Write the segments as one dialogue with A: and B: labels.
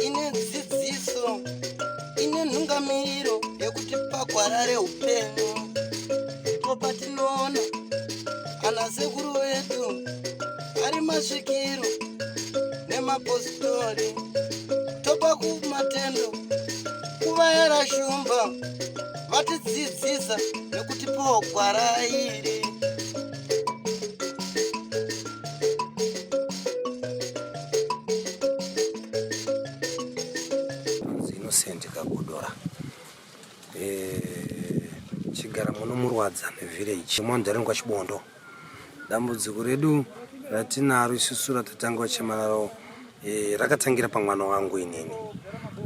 A: Ine dzidziso, ine nhungamiriro yekuti pagwara reupenyu ndipo patinoona ana sekuru vedu ari masvikiro nemapositori, topa kumatendo kuvayera shumba vatidzidzisa nekutipawo gwara iri.
B: Innocent Kagodora, chigara muno muRwadzane village, mundareni kwaChibondo. Dambudziko redu ratinaro isusu ratatanga kuchema naro, rakatangira pamwana wangu inini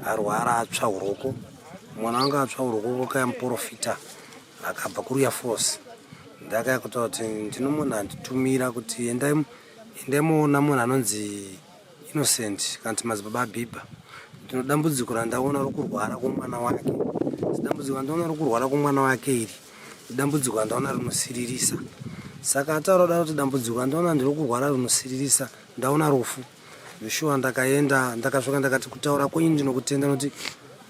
B: arwara atsva uroko. Mwana wangu atsva uroko kwakaya muprofita akabva kuRuya Force. Ndakaya kutaura kuti ndino munhu anditumira kuti endai endai muona munhu anonzi Innocent kana kuti madzibaba Abhibha. Ndino dambudziko randaona rokurwara kwomwana wake. Dambudziko randaona rokurwara kwomwana wake iri idambudziko randaona rinosiririsa. Saka ataura kudaro kuti dambudziko randaona nderokurwara rinosiririsa, ndaona rufu. Zveshuwa ndakaenda, ndakasvika ndakati kutaura kwenyu ndinokutenda nokuti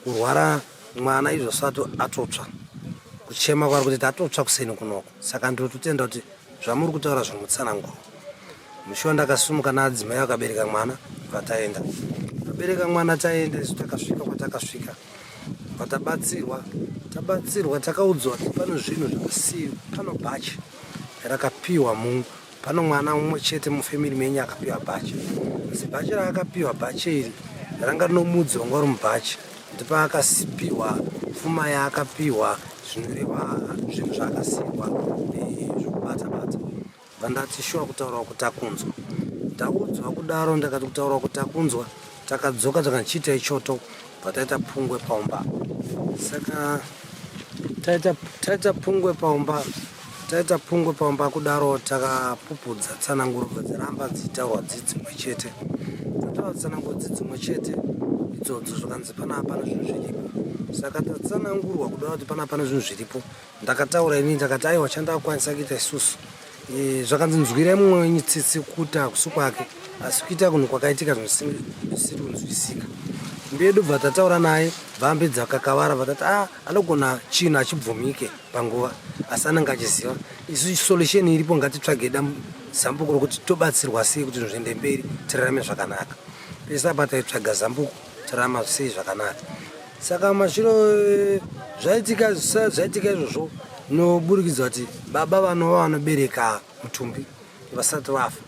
B: kurwara mwana izvozvo atotsva. Kuchema kwari kuti atotsva kuseni kunoko. Saka ndinototenda kuti zvamuri kutaura zvomutsananguro. Mushuwa ndakasumuka naadzimai vakabereka mwana vataenda. Vabereka mwana taenda isu takasvika kwatakasvika. Patabatsirwa, tabatsirwa takaudzwa kuti pano zvinhu zvakasiyiwa, pano bhachi rakapiwa mu pano mwana mumwe chete mufamily menyu akapiwa bhachi. Asi bhachi raakapiwa, bhachi iri ranga rinomudzi wanga uri mubhachi, ndipaakapiwa pfuma yaakapiwa, zvinoreva zvinhu zvaakasiirwa zvokubata bata. Vandati shuwa kutaura uku takunzwa. Ndaudzwa kudaro ndakati kutaura uku takunzwa. Takadzoka takandichiitai choto bva taita pungwe paumba. Saka taita taita pungwe paumba, taita pungwe paumba kudaro takapupudza tsananguro bva dzaramba dzichitaurwa dzidzimwe chete. Tataura tsananguro dzidzimwe chete idzodzo zvakanzi pana hapana zvinhu zviripo. Saka tatsanangurwa kudaro kuti pana hapana zvinhu zviripo. Ndakataura ini ndakati aiwa chandakukwanisa kuita isusu zvakanzi nzwirai mumwe wenyu tsitsi kuti hakusi kwake asi kuita kunhu kwakaitika zvisiri kunzwisika. Mbedu bva tataura naye bvaambedza kakavara vatati ah anogona chinhu achibvumike panguva asi anenge achiziva. Isu solution iripo ngatitsvage zambuko rokuti tobatsirwa sei kuti zvinhu zviende mberi tirarame zvakanaka. Pese apa taitsvaga zambuko torarama sei zvakanaka. Saka mashiro zvaitika zvaitika izvozvo noburikidza kuti baba vanova vanobereka mutumbi vasati vafa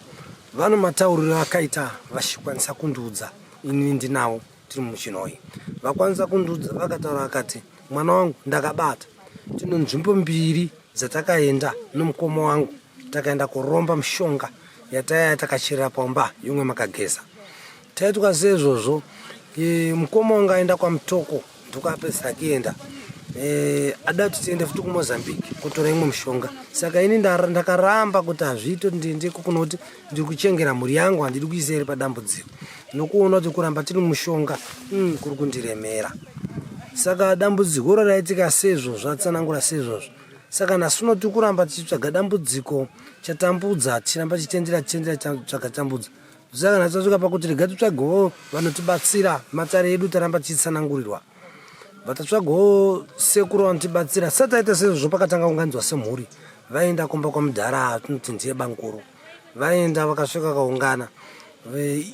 B: vano matauriro akaita vachikwanisa kundiudza inini ndinawo tiri muchinhoyi vakwanisa kundiudza vakataura vakati mwana wangu ndakabata tino nzvimbo mbiri dzatakaenda nomukoma wangu takaenda kuromba mushonga yataiya takachirira pamba imwe makageza Taitwa seizvozvo, mukoma wangu aenda kwaMutoko ndokwaapedzisa kuenda. Ada kuti tiende futi kuMozambique kutora imwe mishonga. Saka ini ndakaramba kuti hazviite kuti ndiende ikoko nokuti ndiri kuchengera mhuri yangu handidi kuisa iri padambudziko. Nokuona kuti kuramba tiri mumushonga kuri kundiremera. Saka dambudziko iro raitika seizvozvo, atsanangura seizvozvo. Saka nhasi uno tiri kuramba tichitsvaga dambudziko chatambudza, tichiramba tichitendera tichitendera tichitsvaga tambudza. Saka nhasi tasvika pakuti rega titsvagewo vanotibatsira matare edu taramba tichitsanangurirwa. Vatatsvagawo sekuru vanotibatsira sati taita sezvo pakatanga kunganzwa semhuri vaenda kumba kwamudhara tinoti ndiye bamkuru. Vaenda vakasvika vakaungana.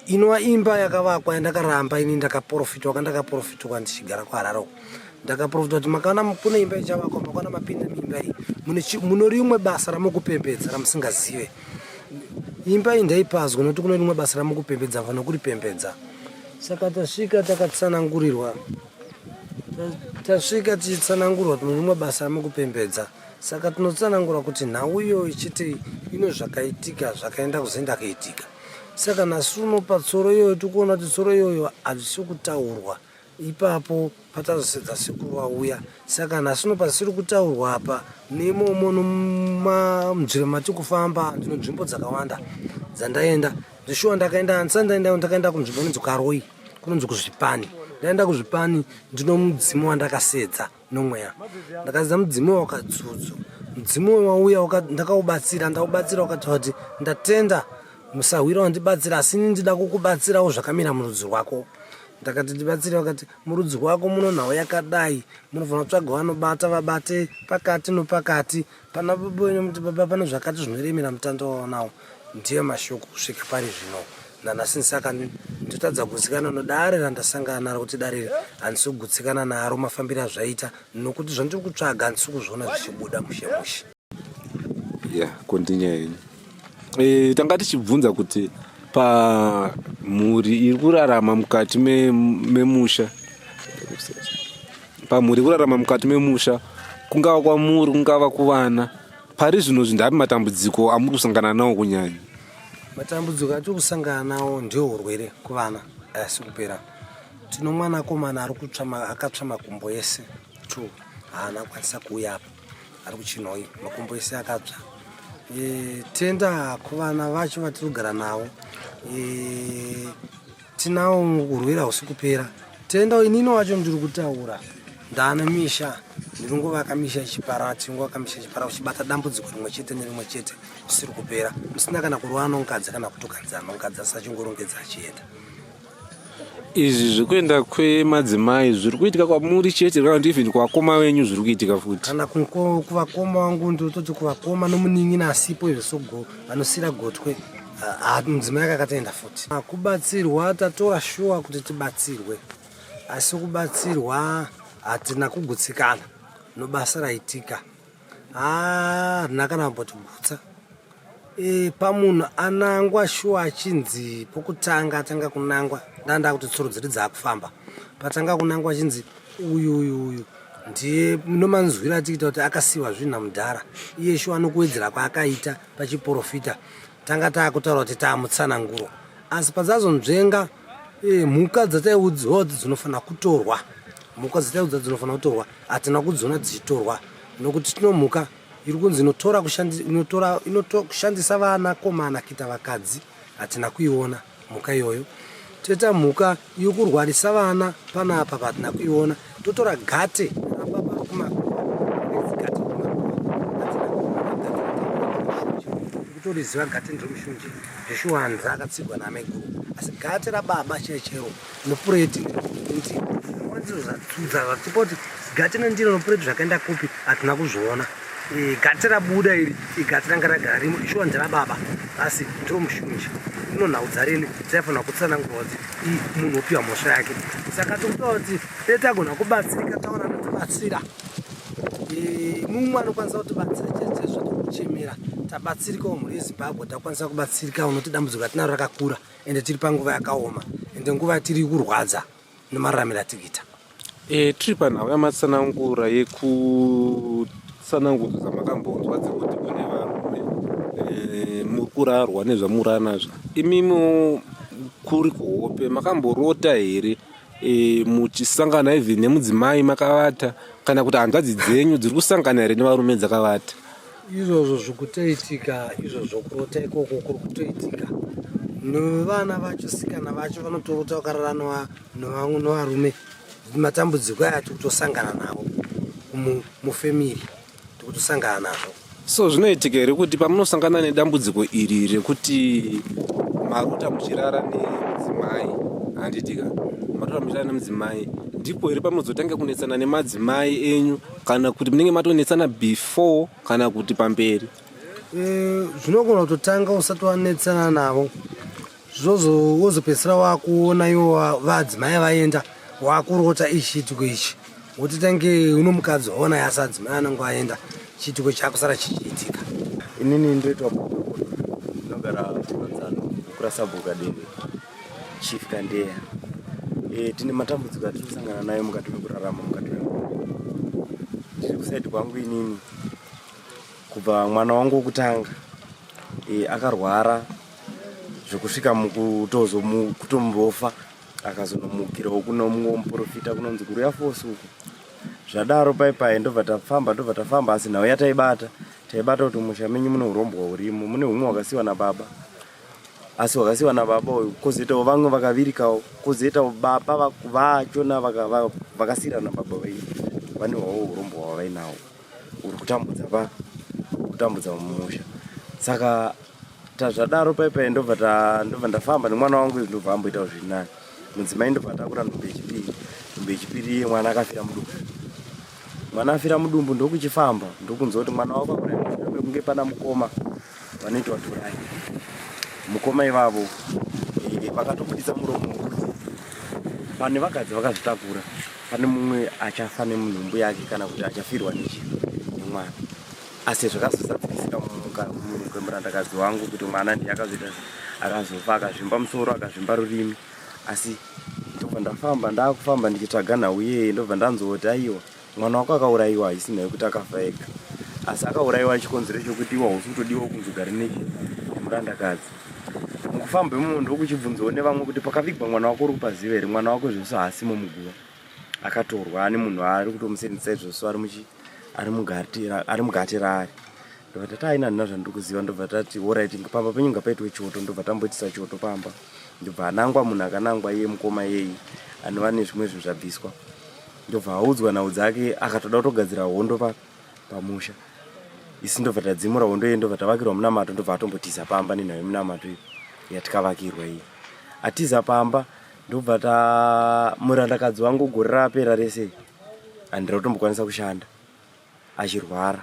B: Inova imba yakavakwa yandakaramba ini ndakaporofitwa kwandakaporofitwa ndichigara kuHarare uko. Ndakaporofitwa kuti makaona kune imba ichavakwa makaona mapinda muimba iyi mune rimwe basa ramukupembedza ramusingazive. Imba iyi ndaipazwa nokuti kune rimwe basa ramukupembedza fanira kuripembedza. Saka tasvika takatsanangurirwa, tasvika tichitsanangurwa kuti rimwe basa ramukupembedza. Saka tinotsanangura kuti nhau iyo ichiti ino zvakaitika zvakaenda kuzoenda kuitika. Saka nhasi uno patsoro iyoyo tikuona kuti tsoro iyoyo hazvisi kutaurwa. Ipapo patazosedza sekuru vauya. Saka nhasi uno pasiri kutaurwa apa neimomo nomunzvimbo matikufamba ndino nzvimbo dzakawanda dzandaenda. Ndishuwa ndakaenda handisati ndaenda ndakaenda kunzvimbo inonzi Karoi kunonzi kuZvipani. Ndaenda kuZvipani ndino mudzimu wandakasedza nomweya. Ndakasedza mudzimu wakadzudzu. Mudzimu uyu wauya ndakaubatsira, ndaubatsira ukataura kuti ndatenda musahwira wandibatsira, asi ini ndida kukubatsirawo zvakamira murudzi rwako. Ndakati ndibatsire, vakati murudzi rwako muno nhau yakadai, munofanira kutsvaga vanobata vabate pakati nopakati pana baba wenyu, muti baba pane zvakati zvinoremera mutando wawanawo. Ndiyo mashoko kusvika pari zvino nanhasi, saka ndotadza kugutsikana nodare randasangana naro, kuti dare iri handisi kugutsikana naro mafambiro azvaita, nokuti zvandiri kutsvaga handisi kuzviona zvichibuda mushe mushe.
C: Ya, continue yenyu. Tanga tichibvunza kuti pamhuri iri kurarama mukati memusha, pamhuri iri kurarama mukati memusha, kungava kwamuri, kungava kuvana, pari zvino zvindapi matambudziko amuri kusangana nawo kunyanya?
B: Matambudziko atiri kusangana nawo ndiwo urwere kuvana asi kupera. Tino mwanakomana ari kutsva, akatsva makumbo ese two, haana kukwanisa kuuya apa, ari kuChinhoyi, makumbo ese akatsva. Tenda kuvana vacho vatiri kugara navo, tinawo urwere hausi kupera. Tenda inini wacho ndiri kutaura ndaane misha, ndiringovaka misha ichipara, tiringovaka misha ichipara, uchibata dambudziko rimwe chete nerimwe chete risiri kupera, musina kana kurova nongukadzi kana kutukanzana nongukadzi, asi achingorongedza achienda.
C: Izvi zvekuenda kwemadzimai zviri kuitika kwamuri chete kana kuti even kuvakoma venyu zviri kuitika futi?
B: Kana kuvakoma vangu, ndototi kuvakoma nomunin'ina asipo izvo, sogo vanosira gotwe, mudzimai akakatoenda futi. Kubatsirwa tatora shuwa kuti tibatsirwe, asi kubatsirwa hatina kugutsikana nobasa raitika, harina kana kumbotigutsa. Pamunhu anangwa shuwa achinzi pokutanga atanga kunangwa, ndanda kuti tsoro dziri dzaakufamba, patanga kunangwa achinzi uyu uyu uyu ndiye, nomanzwiro atiita kuti akasiyiwa zvinhu namudhara, iye shuwa nokuwedzera kwaakaita pachiprofita, tanga taakutaura kuti taamutsananguro. Asi padzazonzvenga mhuka dzataiudzwa kuti dzinofanira kutorwa, mhuka dzataiudzwa dzinofanira kutorwa, hatina kudziona dzichitorwa, nokuti tino mhuka iri kunzi inotora inotora kushandisa vanakomana kuita vakadzi, hatina kuiona mhuka iyoyo. Toita mhuka iri kurwarisa vana panapa, hatina kuiona. Totora gate rababa rokumakuva, gate rokumakuva, hatina kuona gate. Kutoriziva gate nderemushunje zveshuwanza akatsigwa naamaiguru, asi gate rababa chero nopureti ndiro zvatipa kuti gate nendiro nopureti zvakaenda kupi, hatina kuzviona. Gate rabuda iri, igate ranga ragara rimo, shuwa nderababa, asi ndiro mushunje inonhau dzarene dzaifanira kutsanangurwa kuti munhu opiwa mhosva yake. Saka tikutaura kuti dai tagona kubatsirika, taona anotibatsira, mumwe anokwanisa kutibatsira chete zvatikuchemera, tabatsirikawo mhuri yeZimbabwe, takwanisa kubatsirika, unoti dambudziko ratinaro rakakura, ende tiri panguva yakaoma, ende nguva yatiri kurwadza nemararamiro atiri kuita.
C: Tiri panhau yamatsanangura yekutsanangudzo dzamakambonzwa dzekuti kune varume muri kurarwa nezvamurara nazvo. Imimi kuri kuhope makamborota here muchisangana even nemudzimai makavata, kana kuti hanzvadzi dzenyu dziri kusangana here nevarume dzakavata?
B: Izvozvo zvikutoitika izvozvo, kurota ikoko kuri kutoitika nevana vacho, sikana vacho vanotorota vakarara nevarume. Matambudziko aya tikutosangana navo mufamily, tikutosangana nazvo.
C: So zvinoitika here kuti pamunosangana nedambudziko iri rekuti marota muchirara nemudzimai, handitika, marota muchirara nemudzimai, ndipo here pamunozotanga kunetsana nemadzimai enyu, kana kuti munenge matonetsana before kana kuti pamberi?
B: Zvinogona kutotanga usati wanetsana navo, zvozo wozopedzisira wakuona iwo vadzimai vaenda, wakurota ichi chiitiko ichi, woti tange uno mukadzi waona yasi adzimai anenge aenda, chiitiko chakusara chichiitika.
D: Inini ndoitwa, ndinogara kuManzano, kurasabhuka Deve, Chief Kandeya. Tine matambudziko atiri kusangana nayo mukati mekurarama, mukati memhuri. Tiri kusaidi kwangu inini, kubva mwana wangu wokutanga akarwara zvekusvika mukutombofa, akazonomukirawo kuno mumwe muprofita kunonzi kuRoyal Force uku. Zvadaro pai pai ndobva tafamba, ndobva tafamba, asi nhau yataibata, taibata kuti musha menyu mune urombwa hurimo, mune humwe hwakasiyiwa nababa, asi hwakasiyiwa nababa uyu, kwozoitawo vamwe vakavirikawo, kwozoitawo baba vachona vakasiyirana nababa venyu, vane hwavo urombwa hwavainawo uri kutambudza va kutambudza mumusha. Saka tazvadaro paipai ndobva ta ndobva ndafamba nemwana wangu ndobva amboitawo zviri nani. Mudzimai ndobva atakura nhumbu yechipiri. Nhumbu yechipiri iye mwana akafira mudumbu. Mwana afira mudumbu ndokuchifamba ndokunzwa kuti mwana wako akura mushure mekunge pana mukoma vanoitwa Turai. Mukoma ivavo eh, vakatobudisa muromo wekuti pane vakadzi vakazvitakura pane mumwe achafa nemunhumbu yake kana kuti achafirwa nechi nemwana asi zvakazozadzikisika murandakadzi wangu kuti mwana ndiye akazoita akazofa akazvimba musoro akazvimba rurimi asi ndobva ndafamba ndakufamba ndichitsvaga nhau iyeye ndobva ndanzoti aiwa mwana wako akaurayiwa haisi nhau yekuti akafa ega asi akaurayiwa chikonzero chokuti iwa hausi kutodiwa kunzi ugare nechi nemurandakadzi mukufamba imomo ndokuchibvunzawo nevamwe kuti pakavigwa mwana wako uri kupaziva here mwana wako zvese haasimo muguva akatorwa ane munhu aari kutomusenzesa izvozvo ari muchi ari mugati ari mugati raari ndobva tati aina handina zvandiri kuziva ndobva tati orit pamba penyu ngapaitwe choto ndobva tamboitisa choto pamba ndobva anangwa munhu akanangwa iye mukoma iyeyi anova nezvimwe zvinhu zvabviswa ndobva audzwa nhau dzake akatoda kutogadzira hondo pa pamusha isi ndobva tadzimura hondo iye ndobva tavakirwa munamato ndobva atombotiza pamba nenhau yemunamato iyo yatikavakirwa iyi atiza pamba ndobva ta murandakadzi wangu gore rapera rese handira kutombokwanisa kushanda achirwara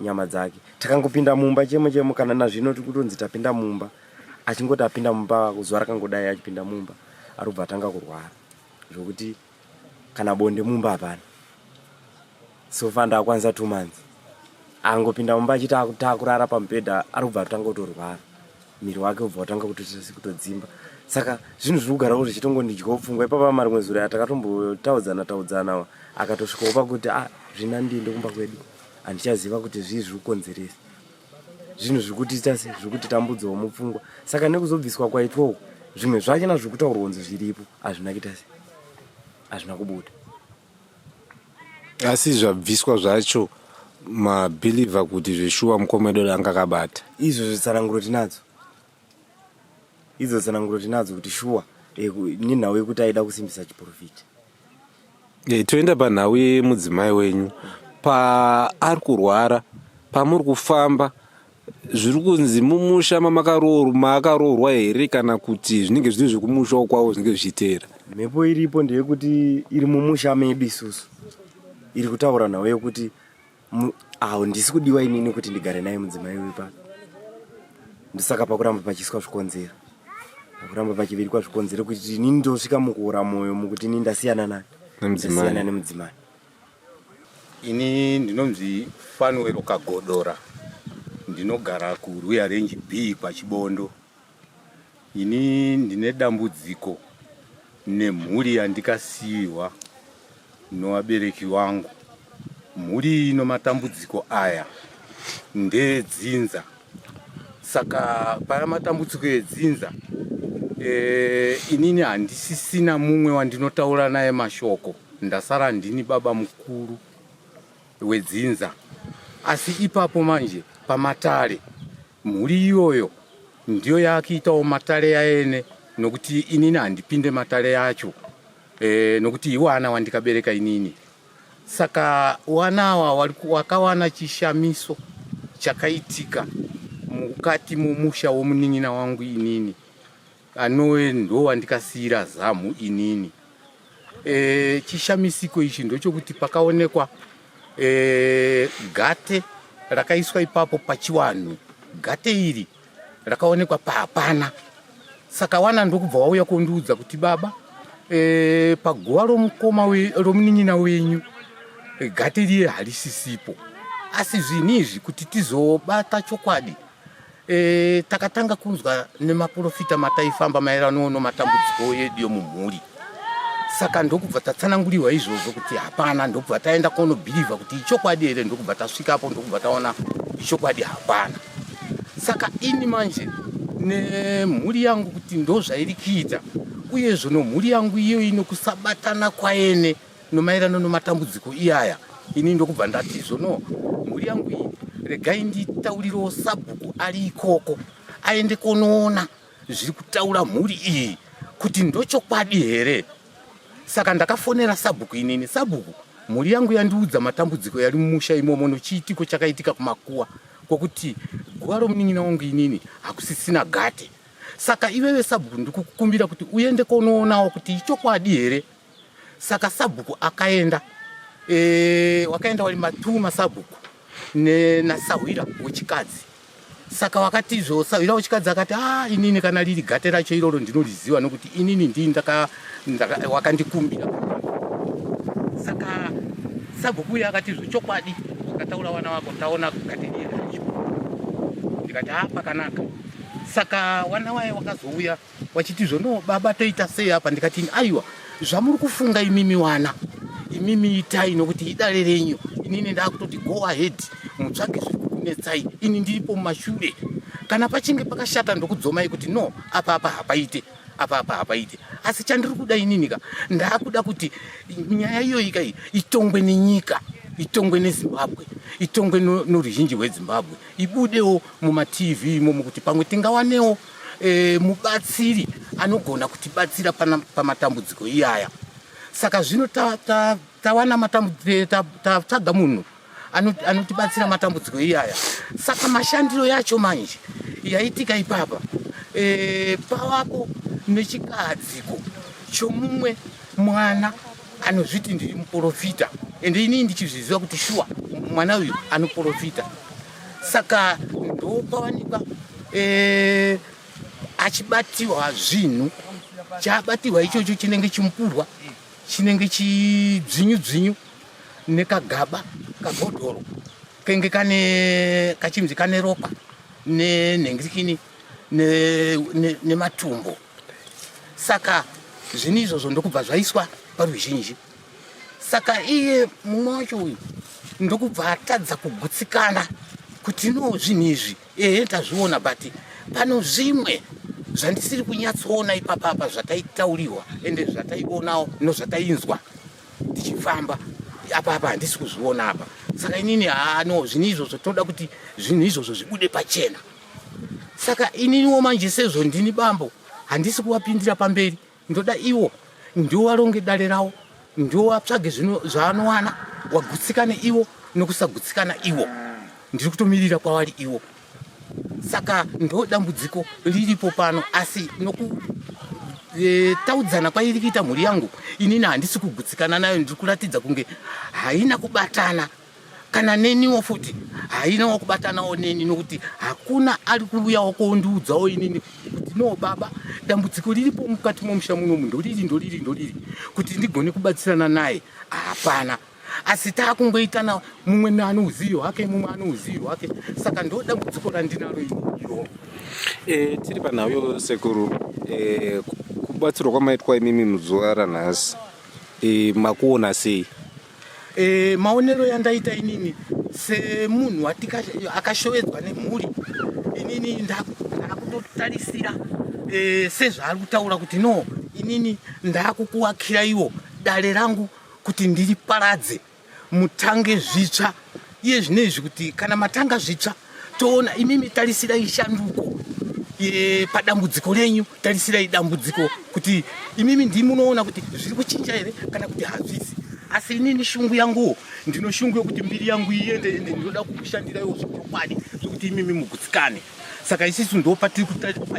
D: nyama dzake takangopinda mumba chemo chemo kana nazvino tiri kutonzi tapinda mumba achingoti apinda mumba zuva rakangodai achipinda mumba ari kubva atanga kurwara zvokuti kana bonde mumba hapana sofa ndakwanisa two months angopinda mumba achiti takurara pamubhedha ari kubva atanga kutorwara miri wake ubva watanga kutodzimba saka zvinhu zviri kugarawo zvichitongondidyawo pfungwa ipapa marimwe zuro atakatombotaudzana taudzana akatosvikawo pakuti ah zvina ndiende kumba kwedu handichaziva kuti zvii zviri kukonzeresa zvinhu zviri kutiita se zviri kutitambudzawo mupfungwa saka nekuzobviswa kwaitwa uku zvimwe zvachina zviri kutaurwa kunzi zviripo hazvina kuita se hazvina kubuda
C: Asi zvabviswa zvacho mabeliever kuti zveshuwa mukoma wedu anga akabata.
D: Izvo zvitsananguro tinadzo. Idzo tsananguro tinadzo kuti shuwa eh, nenhau yekuti aida kusimbisa chiprofita.
C: Eh, toenda panhau yemudzimai wenyu paari kurwara pamuri kufamba Zviri kunzi mumusha maakaroorwa here kana kuti zvinenge zviri zvekumusha kwavo zvinenge zvichiteera?
D: Mhepo iripo ndeyekuti iri mumusha medu isusu iri kutaura nhau yekuti awo ndisi kudiwa inini kuti ndigare naye mudzimai uyu pano ndosaka pakuramba pachiiswa zvikonzero pakuramba pachivirikwa zvikonzero kuti inini ndosvika mukuora mwoyo mukuti inini ndasiyana nani ndasiyana nemudzimai
E: Ini ndinonzi Fanuel Kagodora, ndinogara kuRuya Range B kwaChibondo. Ini ndine dambudziko nemhuri yandikasiiwa novabereki vangu. Mhuri ino matambudziko aya ndeedzinza, saka paya matambudziko edzinza e, inini handisisina mumwe wandinotaura naye mashoko Ndasara ndini baba mukuru wedzinza asi ipapo manje pamatare mhuri iyoyo ndiyo yakuitawo matare yaene nokuti inini handipinde matare yacho e, nokuti iwana wandikabereka inini saka wana awa wakawana chishamiso chakaitika mukati momusha womunin'ina wangu inini Anoe ndowandikasiira zamhu inini. E, chishamisiko ichi ndochokuti pakaonekwa e, gate rakaiswa ipapo pachiwanhu. Gate iri rakaonekwa pahapana. Saka wana ndokubva wauya kondiudza kuti baba e, paguva romukoma we, romunin'ina wenyu e, gate riye harisisipo. Asi zvinhu izvi kuti tizobata chokwadi E, takatanga kunzwa nemaprofita mataifamba maererano nomatambudziko edu yomumhuri saka ndokubva tatsanangurirwa izvozvo kuti hapana ndokubva taenda konobhilivha kuti ichokwadi here ndokubva tasvikapo ndokubva taona ichokwadi hapana saka ini manje nemhuri yangu kuti ndozvairi kuita uyezvo nomhuri yangu iyo ino kusabatana kwaene nomaererano nomatambudziko iyaya ini ndokubva ndati zvono mhuri yangu iyi regai nditaurirewo sabhuku ari ikoko aende konoona zviri kutaura mhuri iyi kuti ndochokwadi here saka ndakafonera sabhuku inini sabhuku mhuri yangu yandiudza matambudziko yari mumusha imomo nochiitiko chakaitika kumakuwa kwokuti guva romunin'ina wangu inini hakusisina gate. Saka iwewe sabhuku ndikukukumbira kuti uende konoonawo kuti ichokwadi here. Saka sabhuku akaenda e, wakaenda wari matu masabhuku nasahwira wechikadzi. Saka wakatizvo sahwira wechikadzi akati a ah, inini kana riri gate racho iroro ndinoriziva nokuti inini ndii wakandikumbira. Saka sabhuku uye akatizvo chokwadi zvakataura wana wako taona gate riye racho. Ndikati a ah, pakanaka. Saka wana waye wakazouya wachiti zvono baba toita sei apa ndikati aiwa zvamuri kufunga imimi wana imimi itai nokuti idare renyu inini ndakutoti go ahead mutsvage zviri kukunetsai ini ndiripo mumashure kana pachinge pakashata ndokudzomai kuti no apa apa hapaite apa apa hapaite asi chandiri kuda inini ka ndakuda kuti nyaya iyoyi ka itongwe nenyika itongwe nezimbabwe itongwe noruzhinji rwezimbabwe ibudewo mumatv imomo kuti pamwe tingawanewo e, mubatsiri anogona kutibatsira pamatambudziko iyaya saka zvino tawana ta, ta, tatsvaga ta, munhu anotibatsira matambudziko iyaya saka mashandiro yacho manje yaitika ipapa e, pavapo nechikahadziko chomumwe mwana anozviti ndiri muprofita ende inii ndichizviziva kuti shuwa mwana uyu anoprofita saka ndopawanikwa e, achibatiwa zvinhu chaabatiwa ichocho chinenge chimupurwa chinenge chidzvinyu dzvinyu nekagaba kabhodhoro kenge kane kachinzi kane ropa nenhengirikini nematumbo ne, ne saka zvinhu izvozvo ndokubva zvaiswa paruzhinji saka iye mumwe wacho uyu ndokubva atadza kugutsikana kuti no zvinhu izvi ehe tazviona but pano zvimwe zvandisiri kunyatsoona ipapapa zvataitauriwa ende zvataionawo nozvatainzwa tichifamba apa apa handisi kuzviona apa saka inini haa no zvinhu izvozvo tinoda kuti zvinhu izvozvo zvibude pachena saka ininiwo manje sezvo ndini bambo handisi kuvapindira pamberi ndoda iwo ndiwo varonge dare rawo ndiwo vatsvage zvaanowana wagutsikane iwo nokusagutsikana iwo ndiri kutomirira kwavari iwo saka ndo dambudziko riripo pano asi nokutaudzana e, kwairi kuita mhuri yangu inini handisi kugutsikana nayo ndiri kuratidza kunge haina kubatana kana neniwo futi hainawo kubatanawo neni nokuti hakuna ari kuuyawo kondiudzawo inini kuti no baba dambudziko riripo mukati momusha munomu ndoriri ndoriri ndoriri kuti ndigone kubatsirana naye hapana asi taakungoitana mumwe ane uzivi hwake mumwe ane uzivi hwake saka ndo dambudziko randinaro iroro
C: e, tiri panhau yo sekuru e, kubatsirwa kwamaitwa imimi muzuva ranhasi e, makuona sei
E: E, maonero yandaita inini semunhu akashovedzwa nemhuri inini ndakutotarisira e, sezvaari kutaura kuti no inini ndakukuwakira iwo dare rangu kuti ndiriparadze mutange zvitsva iye zvino izvi kuti kana matanga zvitsva toona imimi tarisirai shanduko e, padambudziko renyu tarisirai dambudziko kuti imimi ndii munoona kuti zviri kuchinja here kana kuti hazvisi asi inini shungu yanguwo ndino shungu yokuti mbiri yangu iende ende ndinoda kukushandiraiwo zvechokwadi zvekuti imimi mugutsikane saka isisu ndopatiri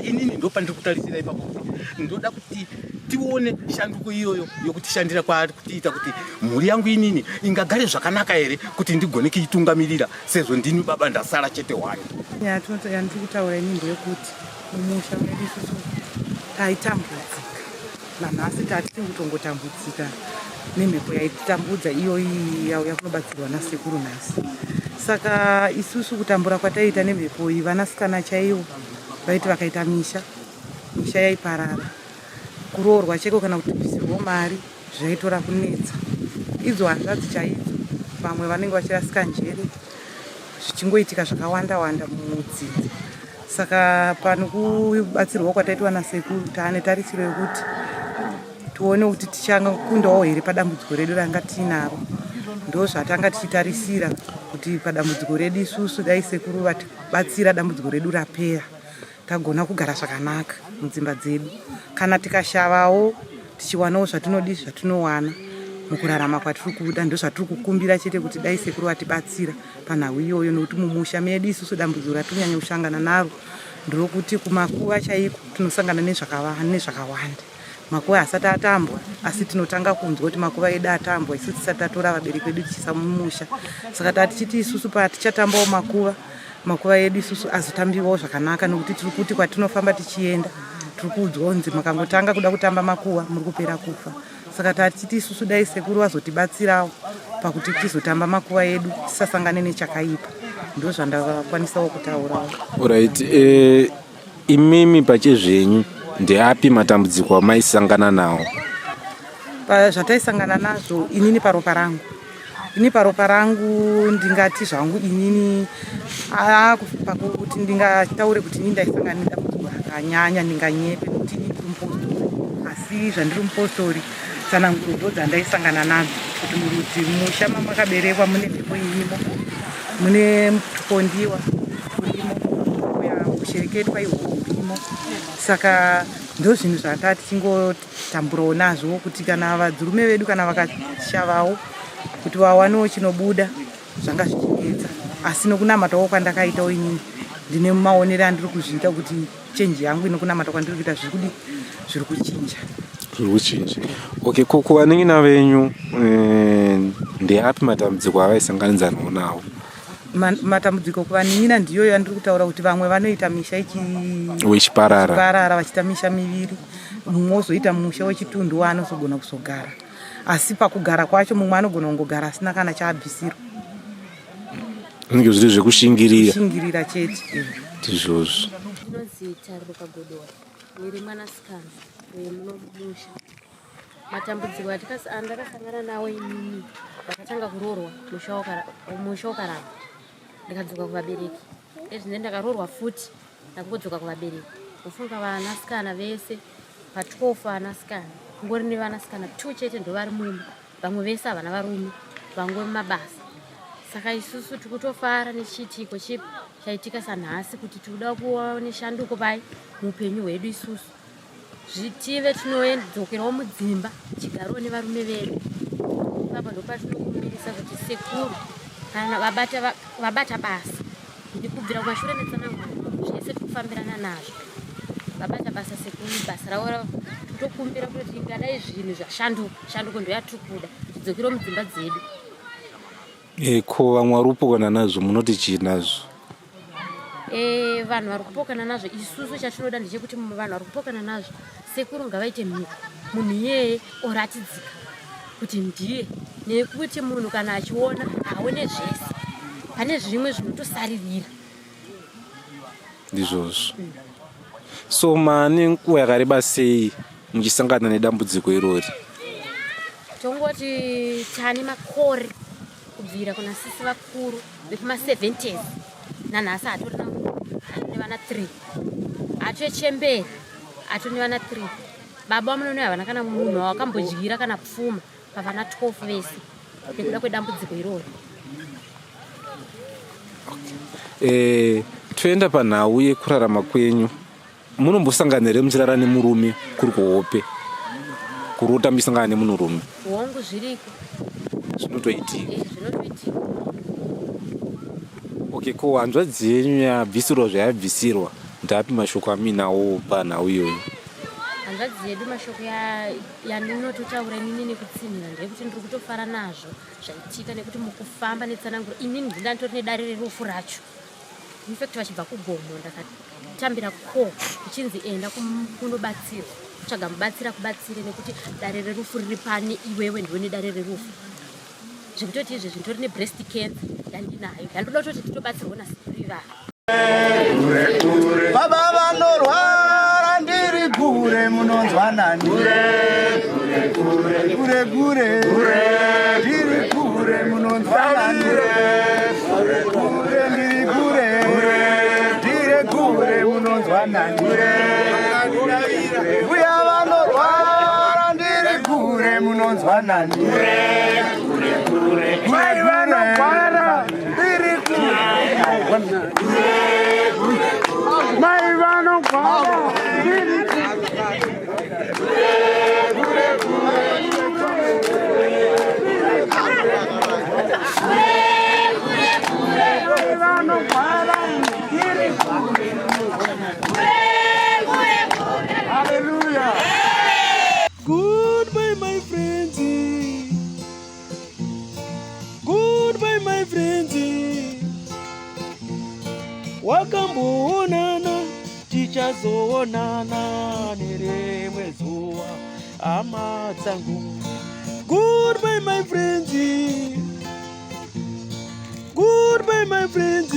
E: inini ndopandiri kutarisira ipapo kuti ndoda kuti tione shanduko iyoyo yokutishandira kwaari kutiita kuti mhuri yangu inini ingagare zvakanaka here kuti ndigone kuitungamirira sezvo ndini baba ndasara chete hwani
F: nyaya yandiri kutaura ini ndeyekuti mumusha medu isusu taitambudzika nanhasi tatiri kutongotambudzika nemhepo yaititambudza iyoyi yauya kunobatsirwa nasekuru nhasi saka isusu kutambura kwataiita nemhepo iyi vanasikana chaivo vaiti vakaita misha misha yaiparara kuroorwa chaiko kana kuti bvisirwo mari zvaitora kunetsa idzo hanzvadzi chaidzo vamwe vanenge vachirasika njere zvichingoitika zvakawanda wanda mudzinza saka pano kubatsirwa kwataitwa nasekuru taane tarisiro yekuti tione kuti tichangakundawo here padambudziko redu ranga tiinaro ndo zvatanga tichitarisira kuti padambudziko redu isusu dai sekuru vatibatsira dambudziko redu rapera tagona kugara zvakanaka mudzimba dzedu kana tikashavawo tichiwanawo zvatinodi zvatinowana mukurarama kwatiri kuda. Ndozvatiri kukumbira chete kuti dai sekuru vatibatsira panhau iyoyo, nokuti mumusha medu isusu dambudziko ratiri kunyanya kushangana naro nderokuti kumakuva chaiko tinosangana nezvakawanda. Makuva asati atambwa, asi tinotanga kunzwa kuti makuva edu atambwa isu tisati tatora vabereki vedu tichiisa mumusha. Saka tatichiti isusu patichatambawo makuva, makuva edu isusu azotambiwawo zvakanaka, nokuti tiri kuti kwatinofamba tichienda tiri kuudzwa kunzi makangotanga kuda kutamba makuva muri kupera kufa. Saka tatichiti isusu dai sekuru vazotibatsirawo pakuti tizotamba makuva edu tisasangane nechakaipa. Ndozvandakwanisawo kutaurawo.
C: Alright, imimi pachezvenyu ndeapi matambudziko amaisangana nawo?
F: Zvataisangana nazvo inini paropa rangu, ini paropa rangu ndingati zvangu inini pakuti ndingataure kuti inini ndaisangana nedambudziko rakanyanya ndinganyepe, nekuti inini ndiri mupostori. Asi zvandiri mupostori, tsananguro ndo dzandaisangana nadzo kuti murudzi musha mamakaberekwa mune mhepo irimo, mune tupondiwa turimo, kushereketwa ihwohwo hurimo. Saka ndo zvinhu zvatati tichingotamburawo nazvo, kuti kana vadzirume vedu kana vakashavawo kuti vawanewo chinobuda zvanga zvichinetsa. Asi nokunamatawo kwandakaitawo inini, ndine maonero andiri kuzviita kuti chenji yangu inokunamata kwandiri kuita zviri kudi zviri kuchinja.
C: Zviri kuchinja. Okay, ko kuvanin'ina venyu ndeapi matambudziko avaisanganidzanawo nawo?
F: Matambudziko kuvanin'ina ndiyoyo yandiri kutaura kuti vamwe vanoita misha
C: wechiparara,
F: parara vachiita misha miviri, mumwe ozoita musha wechitundu waanozogona kuzogara, asi pakugara kwacho mumwe anogona kungogara asina kana chaabvisirwa.
C: Zvinenge zviri zvekushingirira.
F: Kushingirira chete.
C: Ndizvozvo.
G: Ndinonzi Tariro Kagodora, ndiri mwanasikana wemuno musha. Matambudziko andakasangana nawo inini, ndakatanga kuroorwa musha ukaramba, ndikadzoka kuvabereki. Ezvine ndakaroorwa futi, ndakungodzoka kuvabereki. Ufunga vanasikana vese pa12 vanasikana, kungori nevanasikana 2 chete ndovari mumba, vamwe vese havana varume, vangwe mumabasa. Saka isusu tikutofara nechiitiko chipi chaitika sanhasi, kuti tikuda kuva neshanduko pai muupenyu hwedu isusu, zvitive tinodzokerawo mudzimba tichigaroo nevarume vedu. Ipapo ndopatinokumbirisa kuti sekuru kana vabata basa, ndikubvira kumashure netsananguro zvese tikufambirana nazvo. Vabata basa sekuru, basa ravo tokumbira kuti ingadai zvinhu zvashanduka, shanduko ndoyatiri kuda, tidzokerewo mudzimba dzedu.
C: Ko vamwe vari kupokana nazvo munoti chii nazvo?
G: Vanhu vari kupokana nazvo, isusu chatinoda ndechekuti vanhu vari kupokana nazvo, sekuru ngavaite mhiko, munhu iyeye oratidzika kuti ndiye, nekuti munhu kana achiona aone zvese, pane zvimwe zvinotosaririra.
C: Ndizvozvo. So mane nguva yakareba sei muchisangana nedambudziko irori?
G: Tongoti tane makore kubvira kuna sisi vakuru vekuma70s, nanhasi hatorina nevana 3, atochemberi atori nevana 3. Baba vamunono havana kana munhu wakambodyira kana pfuma pavana 12 vese nekuda kwedambudziko iroro.
C: Toenda panhau yekurarama kwenyu. Munombosangana here muchirara nemurume kuri kuhope, kurota muchisangana nemunhurume?
G: Hongu, zviriko.
C: Zvinotoitika?
G: Zvinotoitika.
C: Okay, ko hanzvadzi yenyu yabvisirwa zvayabvisirwa, ndapi mashoko amuinawo panhau iyoyo?
G: Hanzvadzi yedu, mashoko yandinototaura inini nekutsinhira ndeyekuti ndiri kutofara nazvo zvaitika, nekuti mukufamba netsananguro inini ndindanditori nedare rerufu racho. Infact vachibva kugomo ndakatambira ko kuchinzi enda kunobatsirwa, kutsvaga mubatsira kubatsire, nekuti dare rerufu riri pane iwewe, ndiwe nedare rerufu. Zvekutoti izvezvi nditori nebreast cancer yandinayo, yandoda kutoti nditobatsirwa nasekuru ivava.
A: Baba vanorwara ndiri kure, munonzwa nani? Kure kure, ndiri kure, munonzwa nani? Kure, ndiri kure, ndiri kure, munonzwa nani? Uya vanorwara ndiri kure, munonzwa nani? Mai vanorwara ndiri kure, mai vanorwara ndiri kure.
H: Wakamboonana, tichazoonana nerimwe zuva, hama dzangu. Goodbye my friends, goodbye my friends.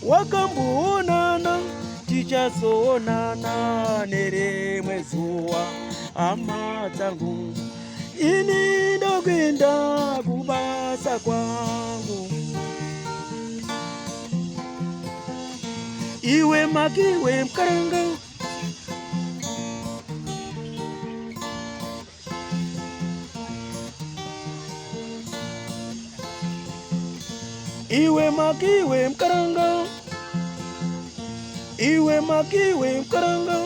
H: Wakamboonana, tichazoonana nerimwe zuva, hama dzangu. Ini ndokuenda kubasa kwangu. Iwe makiwe mkaranga. Iwe makiwe mkaranga. Iwe makiwe mkaranga.